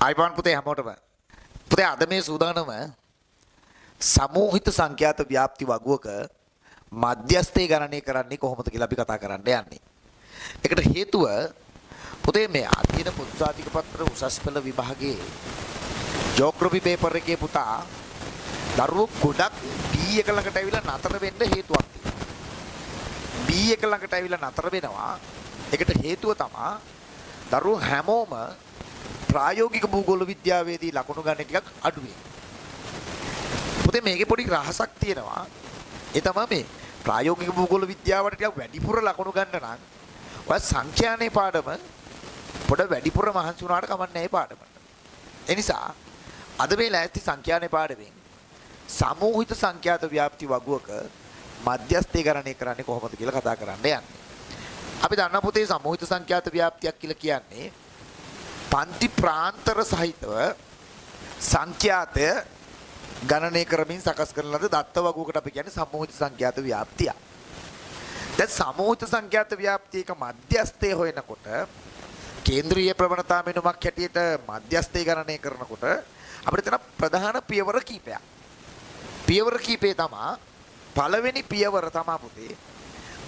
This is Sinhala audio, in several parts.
ආයිබෝන් පුතේ හැමෝටම. පුතේ අද මේ සූදානම සමූහිත සංඛ්‍යාත ව්‍යාප්ති වගුවක මධ්‍යස්ථය ගණනය කරන්නේ කොහොමද කියලා අපි කතා කරන්න යන්නේ. ඒකට හේතුව පුතේ මේ අධ්‍යයන පොත්සාධික පත්‍ර උසස් පෙළ විභාගයේ ජියෝග්‍රැෆි පේපර් එකේ පුතා දරුවෝ ගොඩක් B එක ළඟට ඇවිල්ලා නතර වෙන්න හේතුවක් තියෙනවා. B එක ළඟට ඇවිල්ලා නතර වෙනවා. ඒකට හේතුව තමා දරුවෝ හැමෝම ප්‍රායෝගික භූගෝල විද්‍යාවේදී ලකුණු ගන්න ටිකක් අඩුවෙන්. පුතේ මේකේ පොඩි රහසක් තියෙනවා. ඒ තමයි මේ ප්‍රායෝගික භූගෝල විද්‍යාවට ටිකක් වැඩිපුර ලකුණු ගන්න නම් ඔය සංඛ්‍යානේ පාඩම පොඩ වැඩිපුර මහන්සි වුණාට කමක් නැහැ ඒ පාඩමට. ඒ නිසා අද මේ ලෑස්ති සංඛ්‍යානේ පාඩමෙන් සමූහිත සංඛ්‍යාත ව්‍යාප්ති වගුවක මධ්‍යස්ථය ගණනය කරන්නේ කොහොමද කියලා කතා කරන්න යන්නේ. අපි දන්නා පුතේ සමූහිත සංඛ්‍යාත ව්‍යාප්තියක් කියලා කියන්නේ පන්ති ප්‍රාන්තර සහිතව සංඛ්‍යාතය ගණනය කරමින් සකස් කරන ලද දත්ත වගුවකට අපි කියන්නේ සමූහිත සංඛ්‍යාත ව්‍යාප්තිය. දැන් සමූහිත සංඛ්‍යාත ව්‍යාප්තියක මධ්‍යස්ථය හොයනකොට කේන්ද්‍රීය ප්‍රවණතා මිනුමක් හැටියට මධ්‍යස්ථය ගණනය කරනකොට අපිට තියෙන ප්‍රධාන පියවර කීපයක්. පියවර කීපේ තමා පළවෙනි පියවර තමා පුතේ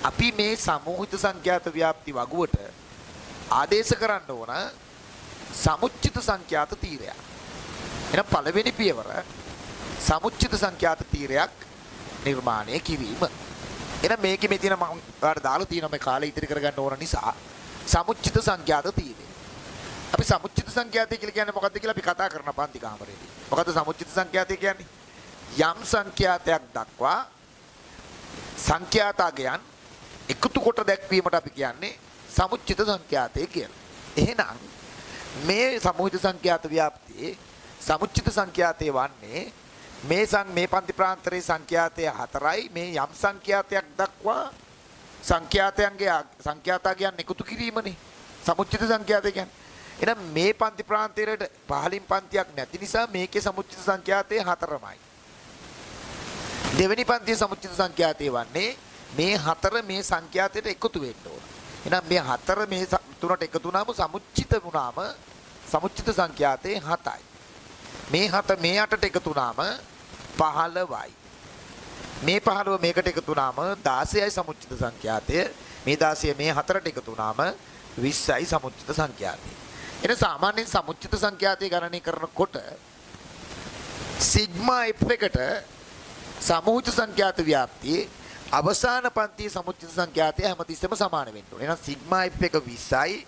අපි මේ සමූහිත සංඛ්‍යාත ව්‍යාප්ති වගුවට ආදේශ කරන්න ඕන සමුච්චිත සංඛ්‍යාත තීරයක්. එහෙනම් පළවෙනි පියවර සමුච්චිත සංඛ්‍යාත තීරයක් නිර්මාණය කිරීම. එහෙනම් මේකේ මේ තියෙන මම ඔයාලට දාලා තියෙනවා මේ කාලය ඉතිරි කරගන්න ඕන නිසා සමුච්චිත සංඛ්‍යාත තීරය. අපි සමුච්චිත සංඛ්‍යාතය කියලා කියන්නේ මොකද්ද කියලා අපි කතා කරන පන්ති කාමරේදී. මොකද්ද සමුච්චිත සංඛ්‍යාතය කියන්නේ? යම් සංඛ්‍යාතයක් දක්වා සංඛ්‍යාතයන් එකතු කොට දැක්වීමට අපි කියන්නේ සමුච්චිත සංඛ්‍යාතය කියලා. එහෙනම් මේ සමූහිත සංඛ්‍යාත ව්‍යාප්තියේ සමුච්චිත සංඛ්‍යාතය වන්නේ මේ මේ පන්ති ප්‍රාන්තරයේ සංඛ්‍යාතය 4යි මේ යම් සංඛ්‍යාතයක් දක්වා සංඛ්‍යාතයන්ගේ සංඛ්‍යාතයන් එකතු කිරීමනේ සමුච්චිත සංඛ්‍යාතය කියන්නේ. එහෙනම් මේ පන්ති ප්‍රාන්තරයට පහලින් පන්තියක් නැති නිසා මේකේ සමුච්චිත සංඛ්‍යාතය 4මයි. දෙවෙනි පන්තියේ සමුච්චිත සංඛ්‍යාතය වන්නේ මේ 4 මේ සංඛ්‍යාතයට එකතු වෙන්න ඕන. එහෙනම් මේ 4 මේ තුනට එකතු වුණාම සමුච්චිත වුණාම සමුච්චිත සංඛ්‍යාතය 7යි. මේ 7 මේ 8ට එකතු වුණාම 15යි. මේ 15 මේකට එකතු වුණාම 16යි සමුච්චිත සංඛ්‍යාතය. මේ 16 මේ 4ට එකතු වුණාම 20යි සමුච්චිත සංඛ්‍යාතය. එහෙනම් සාමාන්‍යයෙන් සමුච්චිත සංඛ්‍යාතය ගණනය කරනකොට සිග්මා F එකට සමූහිත සංඛ්‍යාත ව්‍යාප්තියේ අවසාන පන්තියේ සමුච්චිත සංඛ්‍යාතය හැමතිස්සෙම සමාන වෙන්න ඕනේ. එහෙනම් සිග්මා F එක 20යි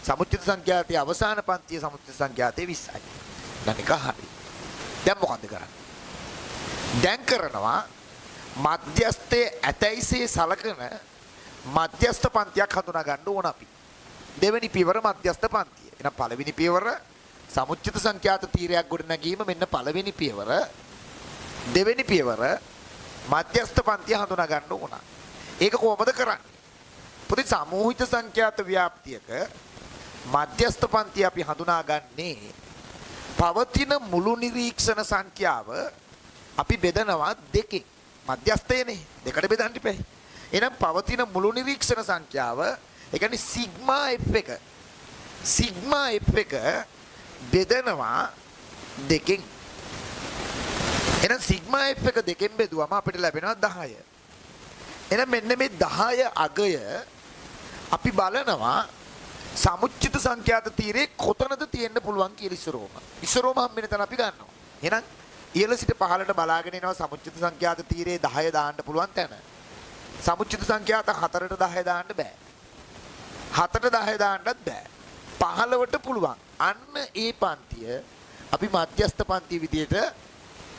සමුච්චිත සංඛ්‍යාතයේ අවසාන පන්තියේ සමුච්චිත සංඛ්‍යාතය 20යි. දැන් එක හරි. දැන් මොකද්ද කරන්නේ? දැන් කරනවා මධ්‍යස්ථයේ ඇතැයිසේ සලකන මධ්‍යස්ථ පන්තියක් හඳුනා ගන්න ඕන අපි. දෙවෙනි පියවර මධ්‍යස්ථ පන්තිය. එහෙනම් පළවෙනි පියවර සමුච්චිත සංඛ්‍යාත තීරයක් ගොඩනැගීම මෙන්න පළවෙනි පියවර. දෙවෙනි පියවර මධ්‍යස්ථ පන්තිය හඳුනා ගන්න ඕන. ඒක කොහොමද කරන්නේ? පුතේ සමූහිත සංඛ්‍යාත ව්‍යාප්තියක මධ්‍යස්ථ පන්තිය අපි හඳුනාගන්නේ පවතින මුළු නිරීක්ෂණ සංඛ්‍යාව අපි බෙදනවා දෙකෙන්. මධ්‍යස්ථයනේ දෙකට බෙදන්න ඉපැයි. එහෙනම් පවතින මුළු නිරීක්ෂණ සංඛ්‍යාව ඒ කියන්නේ සිග්මා F එක. සිග්මා F එක බෙදනවා දෙකෙන්. එහෙනම් සිග්මා F එක දෙකෙන් බෙදුවම අපිට ලැබෙනවා 10. එහෙනම් මෙන්න මේ 10 අගය අපි බලනවා සමුච්චිත සංඛ්‍යාත තීරේ කොතනද තියෙන්න පුළුවන් කියලා ඉස්සරෝම. ඉස්සරෝම හම්බෙන තැන අපි ගන්නවා. එහෙනම් ඉහළ සිට පහළට බලාගෙන එනවා සමුච්චිත සංඛ්‍යාත තීරේ 10 දාන්න පුළුවන් තැන. සමුච්චිත සංඛ්‍යාත 4ට 10 දාන්න බෑ. 7ට 10 දාන්නත් බෑ. 15ට පුළුවන්. අන්න ඒ පන්තිය අපි මධ්‍යස්ථ පන්තිය විදියට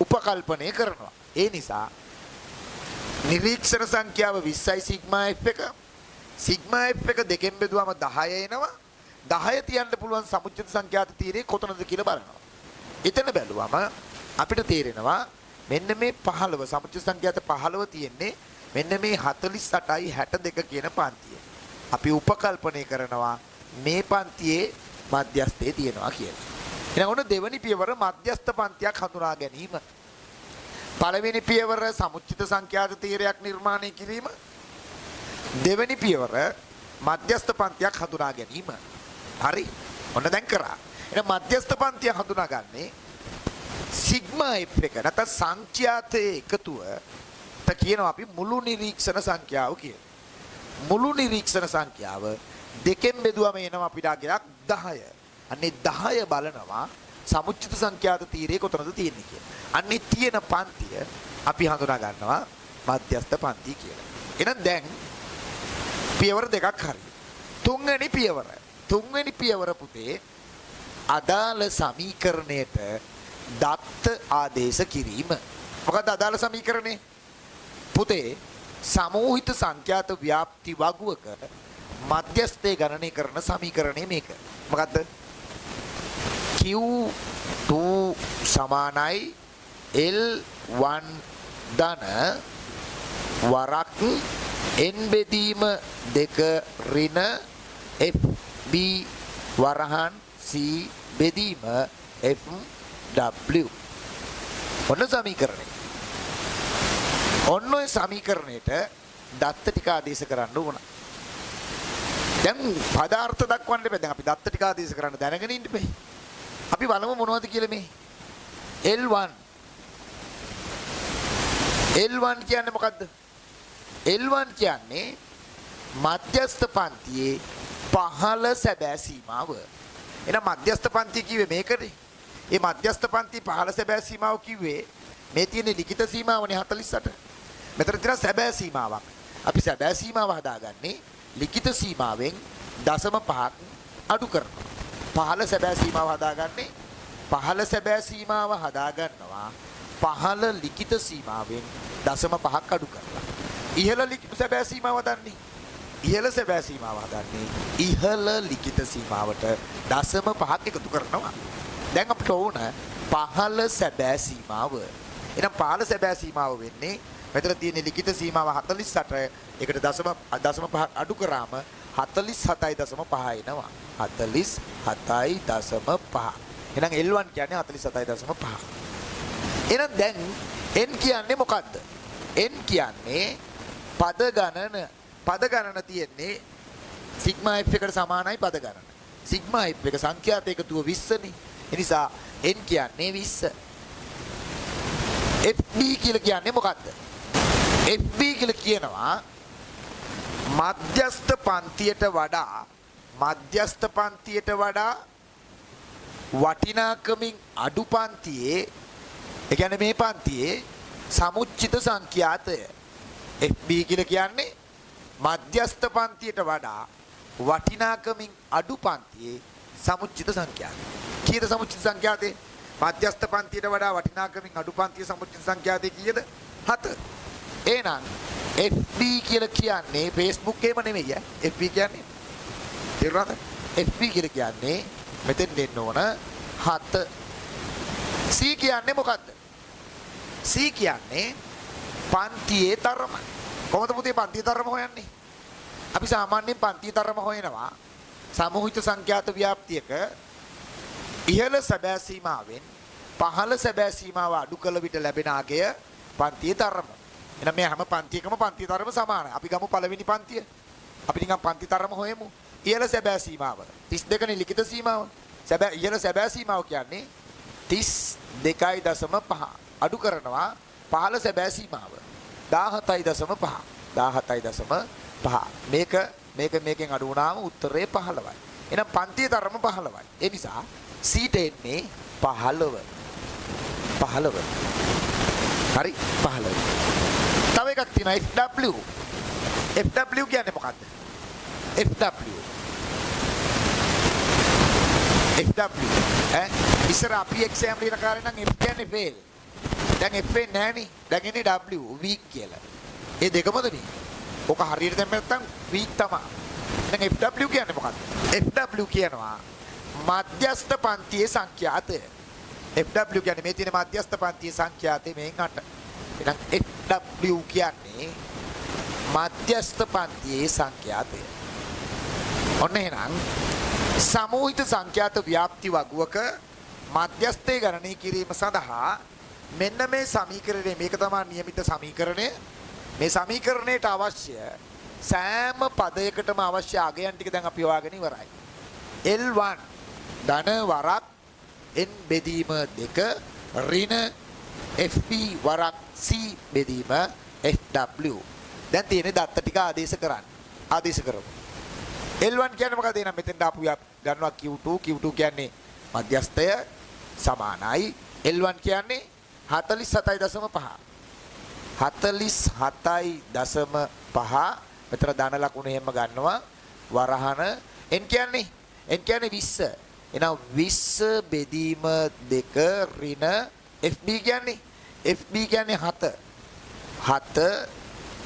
උපකල්පනය කරනවා. ඒ නිසා නිරීක්ෂණ සංඛ්‍යාව 20යි සිග්මා F එක. සිග්මා F එක දෙකෙන් බෙදුවම 10 එනවා. 10 තියන්න පුළුවන් සමුච්චිත සංඛ්‍යාත තීරේ කොතනද කියලා බලනවා. එතන බැලුවම අපිට තේරෙනවා මෙන්න මේ 15 සමුච්චිත සංඛ්‍යාත 15 තියෙන්නේ මෙන්න මේ 48යි 62 කියන පන්තිය. අපි උපකල්පනය කරනවා මේ පන්තියේ මධ්‍යස්ථයේ තියෙනවා කියලා. එහෙනම් ඔන්න දෙවෙනි පියවර මධ්‍යස්ථ පන්තියක් හඳුනා ගැනීම. පළවෙනි පියවර සමුච්චිත සංඛ්‍යාත තීරයක් නිර්මාණය කිරීම. දෙවෙනි පියවර මධ්‍යස්ථ පන්තියක් හඳුනා ගැනීම. හරි. ඔන්න දැන් කරා. එහෙනම් මධ්‍යස්ථ පන්තිය හඳුනාගන්නේ සිග්මා F එක නැත්නම් සංඛ්‍යාතයේ එකතුවට කියනවා අපි මුළු නිරීක්ෂණ සංඛ්‍යාව කියලා. මුළු නිරීක්ෂණ සංඛ්‍යාව දෙකෙන් බෙදුවම එනවා අපිට අගයක් 10. අන්නේ 10 බලනවා සමුච්චිත සංඛ්‍යාත තීරය කොතනද තියෙන්නේ කියලා. අන්නේ තියෙන පන්තිය අපි හඳුනා ගන්නවා මධ්‍යස්ථ පන්ති කියලා. එහෙනම් දැන් පියවර දෙකක් හරි. තුන්වෙනි පියවර. තුන්වෙනි පියවර පුතේ අදාළ සමීකරණයට දත්ත ආදේශ කිරීම. මොකද්ද අදාළ සමීකරණය? පුතේ සමූහිත සංඛ්‍යාත ව්‍යාප්ති වගුවක මධ්‍යස්ථය ගණනය කරන සමීකරණය මේක. මොකද්ද? Q2 සමානයි L1 ධන වරක් n බෙදීම 2 ඍණ FB වරහන් C බෙදීම FW. ඔන්න සමීකරණය. ඔන්න ඔය සමීකරණයට දත්ත ටික ආදේශ කරන්න ඕන. දැන් පදාර්ථ දක්වන්න එපා. දැන් අපි දත්ත ටික ආදේශ කරන්න දැනගෙන ඉන්න බෑ. අපි බලමු මොනවද කියලා මේ L1. L1 කියන්නේ මොකද්ද? L1 කියන්නේ මධ්‍යස්ථ පන්තියේ පහළ සැබෑ සීමාව. එහෙනම් මධ්‍යස්ථ පන්තිය කිව්වේ මේකනේ. මේ මධ්‍යස්ථ පන්තියේ පහළ සැබෑ සීමාව කිව්වේ මේ තියෙන ලිඛිත සීමාවනේ 48. මෙතන තියෙන සැබෑ සීමාවක්. අපි සැබෑ සීමාව හදාගන්නේ ලිඛිත සීමාවෙන් 0.5ක් අඩු කරනවා. පහළ සැබෑ සීමාව හදාගන්නේ පහළ සැබෑ සීමාව හදාගන්නවා පහළ ලිඛිත සීමාවෙන් 0.5ක් අඩු කරලා. ඉහළ සැබෑ සීමාව හදන්නේ ඉහළ සැබෑ සීමාව හදන්නේ ඉහළ ලිඛිත සීමාවට 0.5ක් එකතු කරනවා. දැන් අපිට ඕන පහළ සැබෑ සීමාව. එහෙනම් පහළ සැබෑ සීමාව වෙන්නේ මෙතන තියෙන ලිඛිත සීමාව 48, ඒකට 0.5ක් අඩු කරාම 47.5 එනවා. 47.5. එහෙනම් L1 කියන්නේ 47.5. එහෙනම් දැන් N කියන්නේ මොකද්ද? N කියන්නේ පද ගණන. පද ගණන තියෙන්නේ සිග්මා F එකට සමානයි පද ගණන. සිග්මා F එක සංඛ්‍යාත එකතුව 20 නේ. ඒ නිසා N කියන්නේ 20. FB කියලා කියන්නේ මොකද්ද? FB කියලා කියනවා මධ්‍යස්ථ පන්තියට වඩා මධ්‍යස්ථ පන්තියට වඩා වටිනාකමින් අඩු පන්තියේ, ඒ කියන්නේ මේ පන්තියේ සමුච්චිත සංඛ්‍යාතය. FB කියලා කියන්නේ මධ්‍යස්ථ පන්තියට වඩා වටිනාකමින් අඩු පන්තියේ සමුච්චිත සංඛ්‍යාතය. කීයද සමුච්චිත සංඛ්‍යාතය? මධ්‍යස්ථ පන්තියට වඩා වටිනාකමින් අඩු පන්තියේ සමුච්චිත සංඛ්‍යාතය කීයද? 7. එහෙනම් FB කියලා කියන්නේ Facebook එකේම නෙමෙයි ඈ. FB කියන්නේ තේරුණාද? FB කියලා කියන්නේ මෙතෙන් දෙන්න ඕන 7. C කියන්නේ මොකද්ද? C කියන්නේ පන්තියේ තරම. කොහොමද පුතේ පන්තියේ තරම හොයන්නේ? අපි සාමාන්‍යයෙන් පන්තියේ තරම හොයනවා සමූහිත සංඛ්‍යාත ව්‍යාප්තියක ඉහළ සැබෑ සීමාවෙන් පහළ සැබෑ සීමාව අඩු කළ විට ලැබෙන අගය පන්තියේ තරම. එහෙනම් මේ හැම පන්තියකම පන්තියේ තරම සමානයි. අපි ගමු පළවෙනි පන්තිය. අපි නිකන් පන්ති තරම හොයමු. ඉහළ සැබෑ සීමාව 32 නේ ලිඛිත සීමාව. සැබෑ ඉහළ සැබෑ සීමාව කියන්නේ 32.5 අඩු කරනවා පහළ සැබෑ සීමාව 17.5. 17.5. මේක මේක මේකෙන් අඩු වුණාම උත්තරේ 15යි. එහෙනම් පන්තියේ තරම 15යි. ඒ නිසා C ට එන්නේ 15. 15. හරි 15. තව එකක් තියෙනවා FW. FW කියන්නේ මොකද්ද? FW. FW ඈ ඉස්සර අපි එක්සෑම් ලියන කාලේ නම් F කියන්නේ ෆේල්. දැන් F වෙන්නේ නෑනේ. දැන් එන්නේ W week කියලා. ඒ දෙකමද නේ? ඔක හරියට දැම්ම නැත්නම් වීක් තමයි. දැන් FW කියන්නේ මොකද්ද? FW කියනවා මධ්‍යස්ථ පන්තියේ සංඛ්‍යාතය. FW කියන්නේ මේ තියෙන මධ්‍යස්ථ පන්තියේ සංඛ්‍යාතය මේන් 8. එහෙනම් FW කියන්නේ මධ්‍යස්ථ පන්තියේ සංඛ්‍යාතය. ඔන්න එහෙනම් සමූහිත සංඛ්‍යාත ව්‍යාප්ති වගුවක මධ්‍යස්ථය ගණනය කිරීම සඳහා මෙන්න මේ සමීකරණය, මේක තමයි නියමිත සමීකරණය. මේ සමීකරණයට අවශ්‍ය සෑම පදයකටම අවශ්‍ය අගයන් ටික දැන් අපි හොයාගෙන ඉවරයි. L1 ධන වරක් n බෙදීම 2 ඍණ FB වරක් C බෙදීම FW. දැන් තියෙන්නේ දත්ත ටික ආදේශ කරන්න. ආදේශ කරමු. L1 කියන්නේ මොකද? එහෙනම් මෙතෙන්ට ආපු ගන්නවා Q2. Q2 කියන්නේ මධ්‍යස්ථය සමානයි. L1 කියන්නේ 47.5. 47.5 මෙතන ධන ලකුණ එහෙම ගන්නවා. වරහන n කියන්නේ 20. එහෙනම් 20 බෙදීම 2 ඍණ FB කියන්නේ 7. 7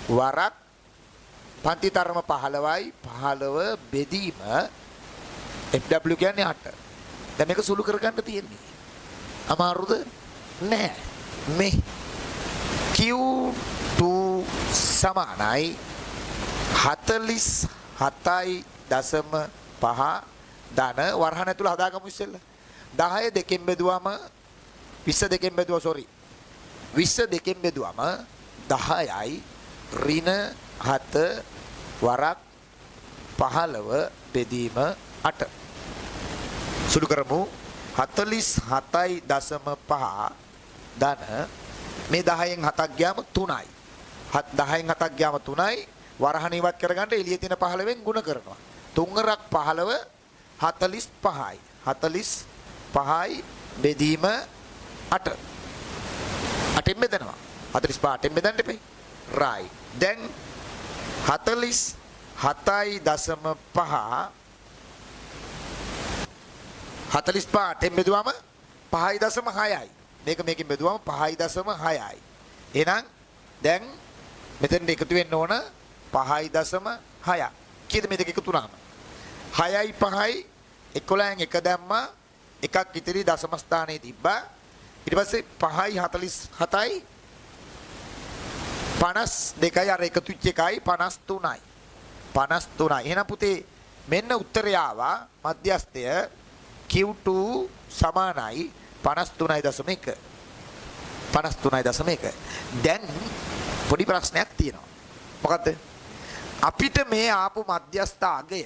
වරක් පන්ති තරම 15යි 15 බෙදීම FW කියන්නේ 8. දැන් මේක සුළු කරගන්න තියෙන්නේ. අමාරුද? නෑ. මේ Q2 සමානයි 47.5 ධන වරහන ඇතුළ හදාගමු ඉස්සෙල්ලා. 10 දෙකෙන් බෙදුවම 20 දෙකෙන් බෙදුවා සෝරි. 20 දෙකෙන් බෙදුවම 10යි ඍණ 7 වරක් 15 බෙදීම 8. සුළු කරමු. 47.5 ධන මේ 10න් 7ක් ගියාම 3යි. 10න් 7ක් ගියාම 3යි. වරහන ඉවත් කරගන්න එළිය තියෙන 15න් ගුණ කරනවා. 3 වරක් 15 45යි. 45යි බෙදීම 8. 8ෙන් බෙදනවා. 45 8ෙන් බෙදන්න එපේ. රයිට්. දැන් 47.5 45 8ෙන් බෙදුවම 5.6යි. මේක මේකෙන් බෙදුවම 5.6යි. එහෙනම් දැන් මෙතෙන්ට එකතු වෙන්න ඕන 5.6ක්. කීයද මේ දෙක එකතු වුණාම? 6යි 5යි 11න් එක දැම්මා. එකක් ඉතිරි දශම ස්ථානයේ තිබ්බා. ඊට පස්සේ 5යි 47යි 52යි අර එකතු වෙච්ච එකයි 53යි. 53යි. එහෙනම් පුතේ මෙන්න උත්තරය ආවා. මධ්‍යස්ථය Q2 සමානයි 53.1. 53.1. දැන් පොඩි ප්‍රශ්නයක් තියෙනවා. මොකද්ද? අපිට මේ ආපු මධ්‍යස්ථ අගය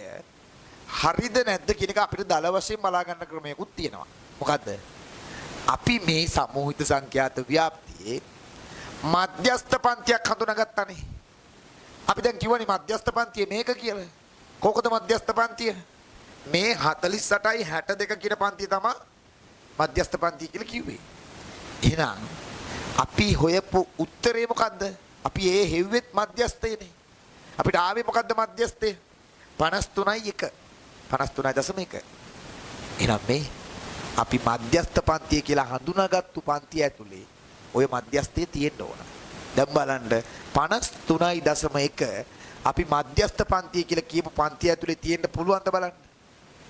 හරිද නැද්ද කියන එක අපිට දල වශයෙන් බලා ගන්න ක්‍රමයකුත් තියෙනවා. මොකද්ද? අපි මේ සමූහිත සංඛ්‍යාත ව්‍යාප්තියේ මධ්‍යස්ථ පන්තියක් හඳුනාගත්තානේ. අපි දැන් කිව්වනේ මධ්‍යස්ථ පන්තිය මේක කියලා. කෝකද මධ්‍යස්ථ පන්තිය? මේ 48යි 62 කියන පන්තිය තමයි මධ්‍යස්ථ පන්තිය කියලා කිව්වේ. එහෙනම් අපි හොයපු උත්තරේ මොකද්ද? අපි ඒ හෙව්වෙත් මධ්‍යස්ථයනේ. අපිට ආවේ මොකද්ද මධ්‍යස්ථය? 53.1. 53.1. එහෙනම් මේ අපි මධ්‍යස්ථ පන්තිය කියලා හඳුනාගත්තු පන්තිය ඇතුලේ ඔය මධ්‍යස්ථය තියෙන්න ඕන. දැන් බලන්න 53.1 අපි මධ්‍යස්ථ පන්තිය කියලා කියපු පන්තිය ඇතුලේ තියෙන්න පුළුවන්ද බලන්න.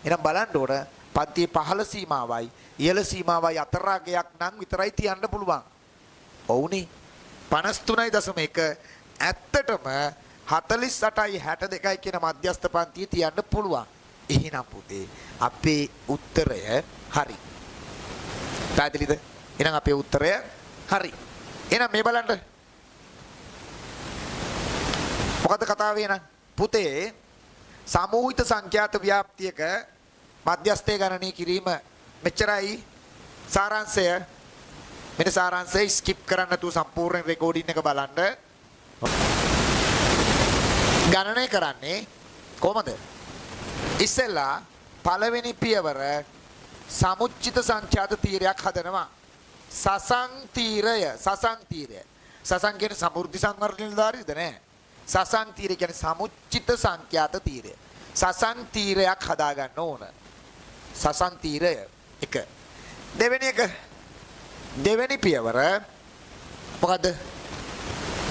එහෙනම් බලන්න ඕන පන්තියේ පහළ සීමාවයි ඉහළ සීමාවයි අතර අගයක් නම් විතරයි තියන්න පුළුවන්. ඔව්නේ. 53.1 ඇත්තටම 48යි 62යි කියන මධ්‍යස්ථ පන්තියේ තියන්න පුළුවන්. එහෙනම් පුතේ අපේ උත්තරය හරි. පැහැදිලිද? එහෙනම් අපේ උත්තරය හරි. එහෙනම් මේ බලන්න. මොකද කතාව එහෙනම්? පුතේ සමූහිත සංඛ්‍යාත ව්‍යාප්තියක මධ්‍යස්ථය ගණනය කිරීම මෙච්චරයි සාරාංශය. මෙන්න සාරාංශය ස්කිප් කරන්න නැතුව සම්පූර්ණ රෙකෝඩින් එක බලන්න. ගණනය කරන්නේ කොහමද? ඉස්සෙල්ලා පළවෙනි පියවර සමුච්චිත සංඛ්‍යාත තීරයක් හදනවා. සසං තීරය. සසං තීරය. සසං කියන්නේ සමෘද්ධි සංවර්ධන නිලධාරීද නෑ. සසං තීරය කියන්නේ සමුච්චිත සංඛ්‍යාත තීරය. සසං තීරයක් හදා ගන්න ඕන. සසං තීරය එක. දෙවෙනි එක. දෙවෙනි පියවර මොකද්ද?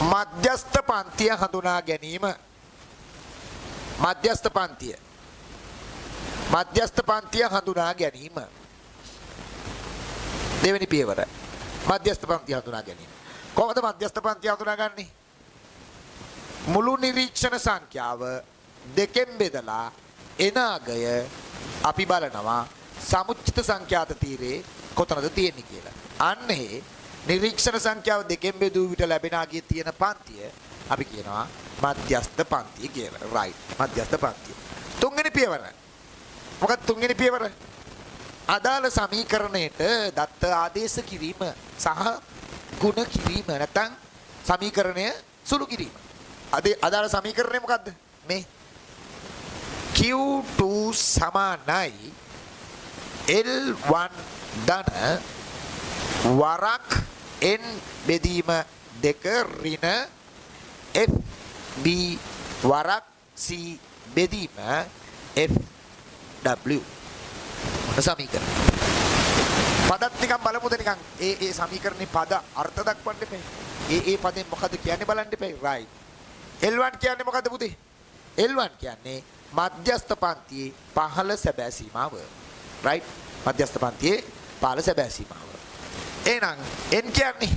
මධ්‍යස්ථ පන්තිය හඳුනා ගැනීම. මධ්‍යස්ථ පන්තිය. මධ්‍යස්ථ පන්තිය හඳුනා ගැනීම. දෙවෙනි පියවර. මධ්‍යස්ථ පන්තිය හඳුනා ගැනීම. කොහොමද මධ්‍යස්ථ පන්තිය හඳුනාගන්නේ? මුළු නිරීක්ෂණ සංඛ්‍යාව දෙකෙන් බෙදලා එන අගය අපි බලනවා සමුච්චිත සංඛ්‍යාත තීරේ කොතනද තියෙන්නේ කියලා. අන්න ඒ නිරීක්ෂණ සංඛ්‍යාව දෙකෙන් බෙදූ විට ලැබෙන අගය තියෙන පන්තිය අපි කියනවා මධ්‍යස්ථ පන්තිය කියලා. රයිට්. මධ්‍යස්ථ පන්තිය. තුන්වෙනි පියවර. මොකක්ද තුන්වෙනි පියවර? අදාළ සමීකරණයට දත්ත ආදේශ කිරීම සහ ගුණ කිරීම නැත්නම් සමීකරණය සුළු කිරීම. අදාළ සමීකරණය මොකද්ද? මේ Q2 සමානයි L1 ධන වරක් N බෙදීම 2 ඍණ FB වරක් C බෙදීම FW. මොන සමීකරණ? පදත් නිකන් බලමුද නිකන් ඒ ඒ සමීකරණේ පද අර්ථ දක්වන්න එපා. ඒ ඒ පදෙන් මොකද කියන්නේ බලන්න එපා. රයිට්. L1 කියන්නේ මොකද්ද පුතේ? L1 කියන්නේ මධ්‍යස්ථ පන්තියේ පහළ සැබෑ සීමාව. රයිට්. මධ්‍යස්ථ පන්තියේ පහළ සැබෑ සීමාව. එහෙනම් N කියන්නේ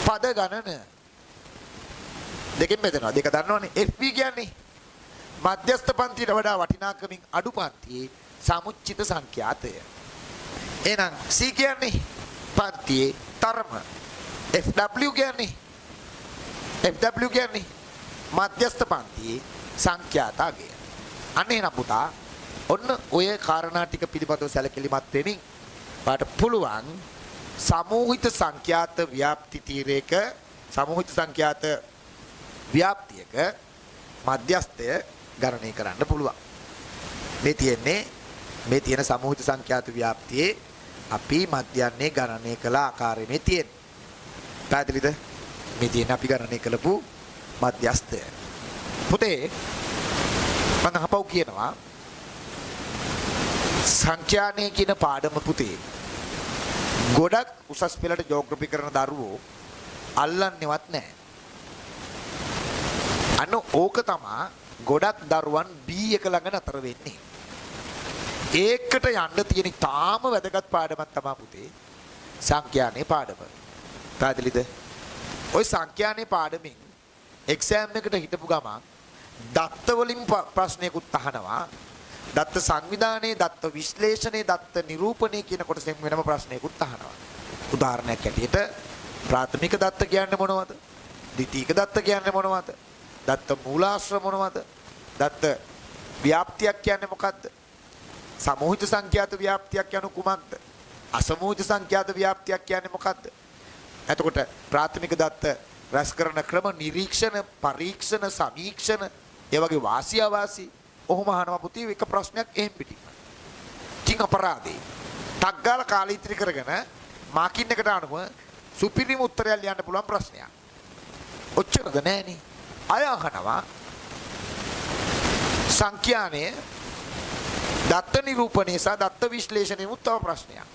පද ගණන. දෙකෙන් බෙදෙනවා. දෙක දන්නවනේ. FB කියන්නේ මධ්‍යස්ථ පන්තියට වඩා වටිනාකමින් අඩු පන්තියේ සමුච්චිත සංඛ්‍යාතය. එහෙනම් C කියන්නේ පන්තියේ තරම. FW කියන්නේ FW කියන්නේ මධ්‍යස්ථ පන්තියේ සංඛ්‍යාත අගය. අන්න එහෙනම් පුතා ඔන්න ඔය කාරණා ටික පිළිබඳව සැලකිලිමත් වෙමින් ඔයාට පුළුවන් සමූහිත සංඛ්‍යාත ව්‍යාප්ති තීරයක සමූහිත සංඛ්‍යාත ව්‍යාප්තියක මධ්‍යස්ථය ගණනය කරන්න පුළුවන්. මේ තියෙන්නේ මේ තියෙන සමූහිත සංඛ්‍යාත ව්‍යාප්තියේ අපි මධ්‍යන්නේ ගණනය කළ ආකාරය මේ තියෙන්නේ. පැහැදිලිද? මේ තියෙන අපි ගණනය කළපු මධ්‍යස්ථය. පුතේ මම අහපව් කියනවා සංඛ්‍යානය කියන පාඩම පුතේ ගොඩක් උසස් පෙළට ජියෝග්‍රැෆි කරන දරුවෝ අල්ලන්නේවත් නැහැ. අන්න ඕක තමා ගොඩක් දරුවන් B එක ළඟ නතර වෙන්නේ. ඒකට යන්න තියෙන තාම වැදගත් පාඩමක් තමා පුතේ සංඛ්‍යානයේ පාඩම. පැහැදිලිද? ඔය සංඛ්‍යානයේ පාඩමින් එක්සෑම් එකට හිටපු ගමන් දත්ත වලින් ප්‍රශ්නයකුත් අහනවා. දත්ත සංවිධානයේ, දත්ත විශ්ලේෂණයේ, දත්ත නිරූපණය කියන කොටසෙන් වෙනම ප්‍රශ්නයකුත් අහනවා. උදාහරණයක් ඇටියට ප්‍රාථමික දත්ත කියන්නේ මොනවද? ද්විතීක දත්ත කියන්නේ මොනවද? දත්ත මූලාශ්‍ර මොනවද? දත්ත ව්‍යාප්තියක් කියන්නේ මොකද්ද? සමූහිත සංඛ්‍යාත ව්‍යාප්තියක් යනු කුමක්ද? අසමූහිත සංඛ්‍යාත ව්‍යාප්තියක් කියන්නේ මොකද්ද? එතකොට ප්‍රාථමික දත්ත රැස් කරන ක්‍රම නිරීක්ෂණ, පරීක්ෂණ, සමීක්ෂණ, ඒ වගේ වාසි අවාසි ඔහොම අහනවා පුතේ එක ප්‍රශ්නයක් එහෙම් පිටින්ම. කිං අපරාධේ. ටක් ගාලා කාලය ඉතිරි කරගෙන මාකින් එකට අනුව සුපිරිම උත්තරයක් ලියන්න පුළුවන් ප්‍රශ්නයක්. ඔච්චරද නෑනේ. අය අහනවා සංඛ්‍යානය දත්ත නිරූපණය සහ දත්ත විශ්ලේෂණය උත් තව ප්‍රශ්නයක්.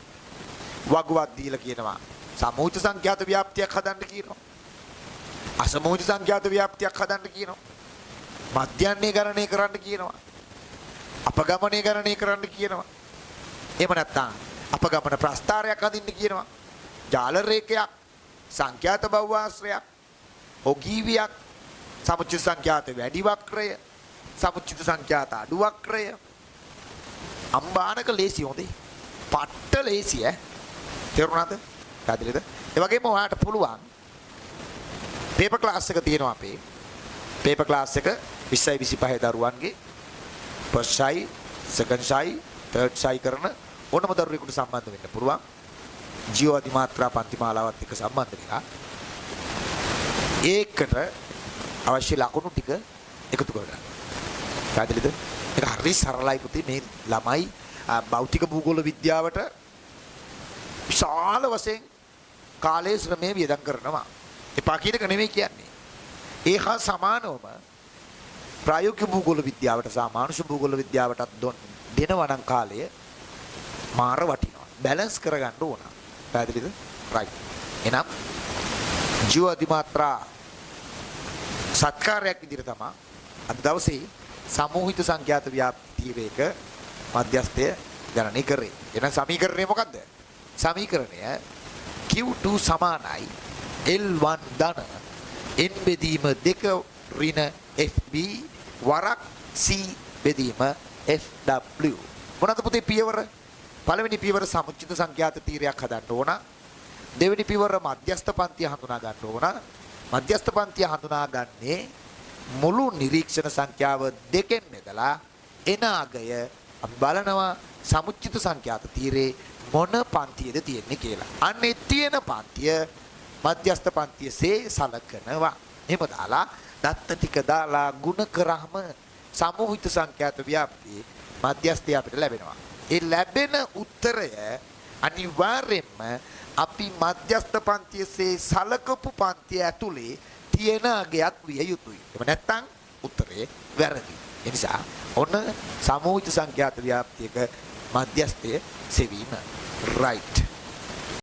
වගුවක් දීලා කියනවා සමූහිත සංඛ්‍යාත ව්‍යාප්තියක් හදන්න කියනවා. අසමූහිත සංඛ්‍යාත ව්‍යාප්තියක් හදන්න කියනවා. මධ්‍යන්නේ ගණනය කරන්න කියනවා. අපගමනය ගණනය කරන්න කියනවා. එහෙම නැත්නම් අපගමන ප්‍රස්ථාරයක් අඳින්න කියනවා. ජාල රේඛයක්, සංඛ්‍යාත බහුආශ්‍රයක්, ඔගීවියක්, සමුච්චිත සංඛ්‍යාත වැඩි වක්‍රය, සමුච්චිත සංඛ්‍යාත අඩු වක්‍රය. අම්බානක ලේසි හොඳේ. පට්ට ලේසි ඈ. තේරුණාද? පැහැදිලිද? ඒ වගේම ඔයාලට පුළුවන් පේපර් ක්ලාස් එක තියෙනවා අපේ. පේපර් ක්ලාස් එක 20යි 25 දරුවන්ගේ first shy, second shy, third shy කරන ඕනම දරුවෙකුට සම්බන්ධ වෙන්න පුළුවන්. ජීව අධිමාත්‍රා පන්ති මාලාවත් එක්ක සම්බන්ධ වෙලා ඒකට අවශ්‍ය ලකුණු ටික එකතු කරගන්න. පැහැදිලිද? ඒක හරි සරලයි පුතේ. මේ ළමයි භෞතික භූගෝල විද්‍යාවට විශාල වශයෙන් කාලයේ ශ්‍රමය වියදම් කරනවා. එපා කියන එක නෙමෙයි කියන්නේ. ඒ හා සමානවම ප්‍රායෝගික භූගෝල විද්‍යාවට සහ මානුෂ භූගෝල විද්‍යාවටත් දෙනවා නම් කාලය මාර වටිනවා. බැලන්ස් කරගන්න ඕන. පැහැදිලිද? රයිට්. එහෙනම් ජීව අධිමාත්‍රා සත්කාරයක් විදිහට තමයි අද දවසේ සමූහිත සංඛ්‍යාත ව්‍යාප්ති තීරයක මධ්‍යස්ථය ගණනය කරේ. එහෙනම් සමීකරණය මොකද්ද? සමීකරණය Q2 සමානයි L1 ධන N බෙදීම 2 ඍණ FB වරක් C බෙදීම FW. මොනවද පුතේ පියවර? පළවෙනි පියවර සමුච්චිත සංඛ්‍යාත තීරයක් හදන්න ඕන. දෙවෙනි පියවර මධ්‍යස්ථ පන්තිය හඳුනා ගන්න ඕන. මධ්‍යස්ථ පන්තිය හඳුනාගන්නේ මුළු නිරීක්ෂණ සංඛ්‍යාව දෙකෙන් බෙදලා එන අගය අපි බලනවා. සමුච්චිත සංඛ්‍යාත තීරේ මොන පන්තියද තියෙන්නේ කියලා. අන්න ඒ තියෙන පන්තිය මධ්‍යස්ථ පන්තියසේ සලකනවා. එහෙම දාලා දත්ත ටික දාලා ගුණ කරාම සමූහිත සංඛ්‍යාත ව්‍යාප්තියේ මධ්‍යස්ථය අපිට ලැබෙනවා. ඒ ලැබෙන උත්තරය අනිවාර්යයෙන්ම අපි මධ්‍යස්ථ පන්තියසේ සලකපු පන්තිය ඇතුලේ තියෙන අගයක් විය යුතුයි. එහෙම නැත්නම් උත්තරේ වැරදි. ඒ නිසා ඔන්න සමූහිත සංඛ්‍යාත ව්‍යාප්තියක මධ්‍යස්ථය සෙවීම. Right.